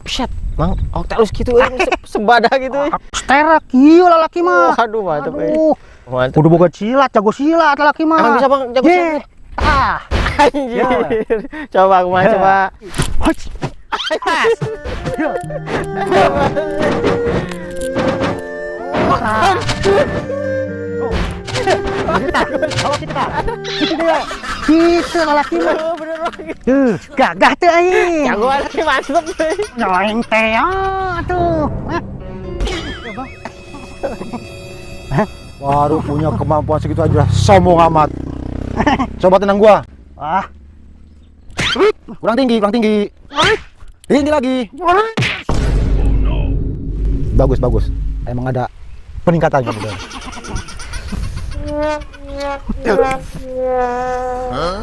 Set, Mang, oh terus gitu sebada gitu. Sterak ieu lalaki mah. Waduh, mantap euy. Aduh. Mantap. Kudu boga silat, jago silat lalaki mah. Emang bisa, Bang, jago silat? Ah. Anjir. Ya. Coba kumaha coba. Hots. Ya. Gitu dia. Gitu lalaki mah. Bener banget. Tuh, gagah tuh aing. Jagoan sih mantep euy. Nyoeng teh tuh. Baru punya kemampuan segitu aja sombong amat. Coba tenang gua. Ah. Kurang tinggi, kurang tinggi. Tinggi lagi. Bagus, bagus. Emang ada peningkatan kamu. Huh?